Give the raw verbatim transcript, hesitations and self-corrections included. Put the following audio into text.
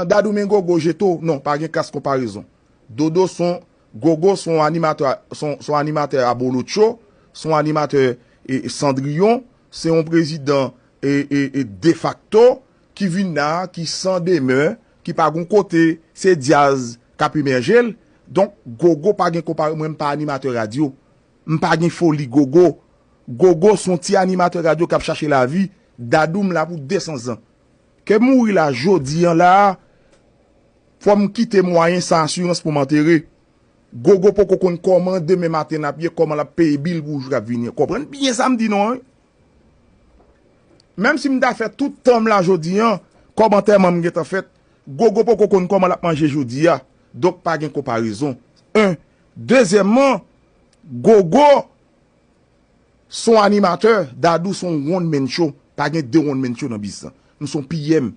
Dadou men Gogo jeto, non, pa gen klas konparezon. Dodo son, Gogo son animatè, son, son animatè abolotcho, son animatè e, e Sandriyon, se yon prezidan e, e, e defakto ki vin la, ki san demè, ki pa gon kote, se dyaz k ap emèje l. Donk, Gogo pa gen konpare, mwen m pa animatè radyo. M pa gen foli Gogo. Gogo se yon ti animatè radyo k ap chache lavi. Dadou m la pou de san zan. Ke m mouri la jodi an la, fò m kite mwayen san asirans pou m antere. Gogo poko konn kòman demen maten l ap ye, kòman l ap peye bil pou jou k ap vini an. Konprann byen sa m di non, wi. Menm si m ta fè tout tan m la jodi an, kòm antèman m gentan fèt, Gogo poko konn kòman l ap manje jodi a. Donk pa gen konparezon. En. Dezyèmman, Gogo se yon animatè, Dadou se yon one man show. Pa gen de one man show nan biznis lan. Nou se yon P M.